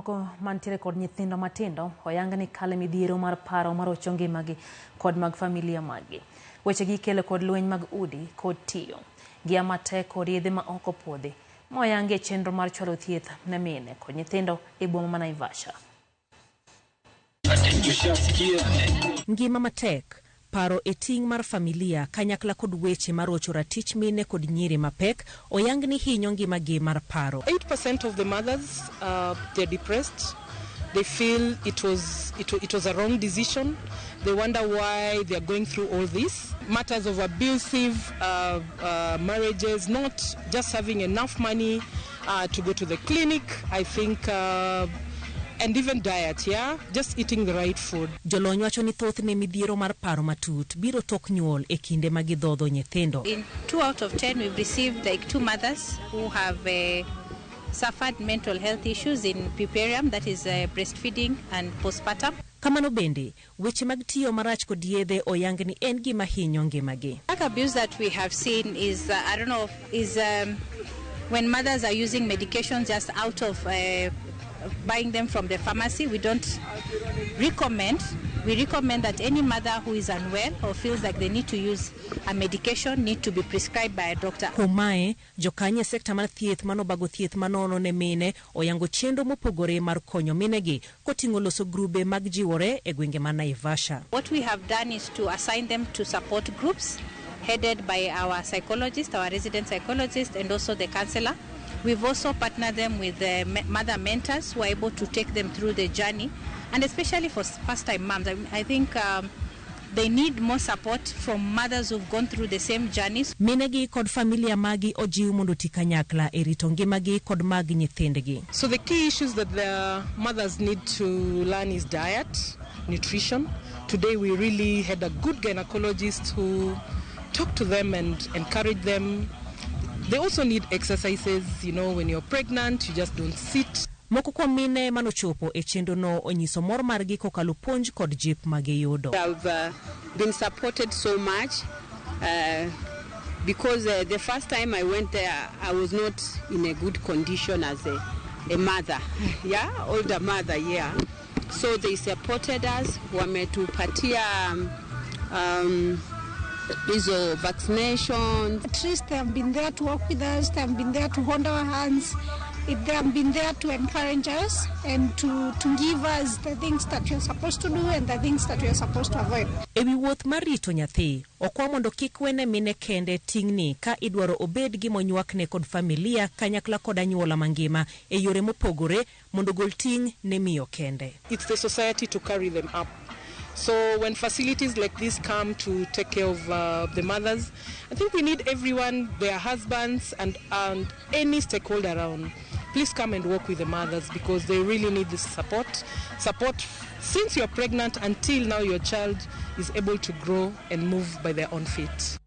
Moko mantiere kod nyithindo matindo oyang ni kale midhiero mar paro marocho ngimagi kod mag familia maggi. Wechegi ikelo kod lweny mag udi kod tiyo. Gia matek kod yedhe ma ok opuodhi ma oyangi e chenro mar chwalo thieth ne mine kod nyithindo e boma ma Naivasha. Ngima matek, paro e ting' mar familia kanyakla kod weche marocho ratich mine kod nyiri mapek oyang ni hinyo ngimagi mar paro. 8% of the mothers, they're depressed. They feel it was a wrong decision. They wonder why they are going through all this. Matters of abusive marriages, not just having enough money to go to the clinic. I think, and even diet, yeah, just eating the right food. Jolony wacho ni thothne midhiero mar paro matut biro tok nyuol e kinde ma gidhodho nyithindo. In 2 out of 10, we've received like two mothers who have suffered mental health issues in puerperium, that is breastfeeding and postpartum. Kamano bende, weche mag tiyo marach kod yedhe oyang ni en gima hinyo ngimagi. Drug abuse that we have seen is, I don't know, is when mothers are using medications just out of buying them from the pharmacy. We don't recommend. We recommend that any mother who is unwell or feels like they need to use a medication need to be prescribed by a doctor. Kuom mae, jokanyo e sekta mar thieth manobago thieth manono ne mine oyango chenro mopogore mar konyo minegi koting'o loso grube mag jiwore e gwenge ma Naivasha. What we have done is to assign them to support groups headed by our psychologist, our resident psychologist, and also the counselor. We've also partnered them with the mother mentors who are able to take them through the journey, and especially for first-time moms. I think they need more support from mothers who've gone through the same journeys. Minegi kod familia magi ojiw mondo oti kanyakla e rito ngimagi kod mag nyithindgi. So the key issues that the mothers need to learn is diet, nutrition. Today we really had a good gynecologist who talked to them and encouraged them. They also need exercises, when you're pregnant, you just don't sit. Moko kuom mine manochopo e chenrono onyiso mor margi kokalo puonj kod jip magiyudo. I've been supported so much because the first time I went there, I was not in a good condition as a mother, yeah, older mother, yeah. So they supported us, wametupatia hizo vaccinations. At least they have been there to work with us, they have been there to hold our hands, they have been there to encourage us and to give us the things that we are supposed to do and the things that we are supposed to avoid. E wi wuoth mar rito nyathi, okwa mondo kik wene mine kende ting'ni ka idwaro obed gimonywakne kod familia kanyakla kod anyuola mangima e yore mopogore mondo gol ting' ne miyo kende. It's the society to carry them up. So when facilities like this come to take care of the mothers, I think we need everyone, their husbands and any stakeholder around. Please come and work with the mothers because they really need this support. Support since you're pregnant until now your child is able to grow and move by their own feet.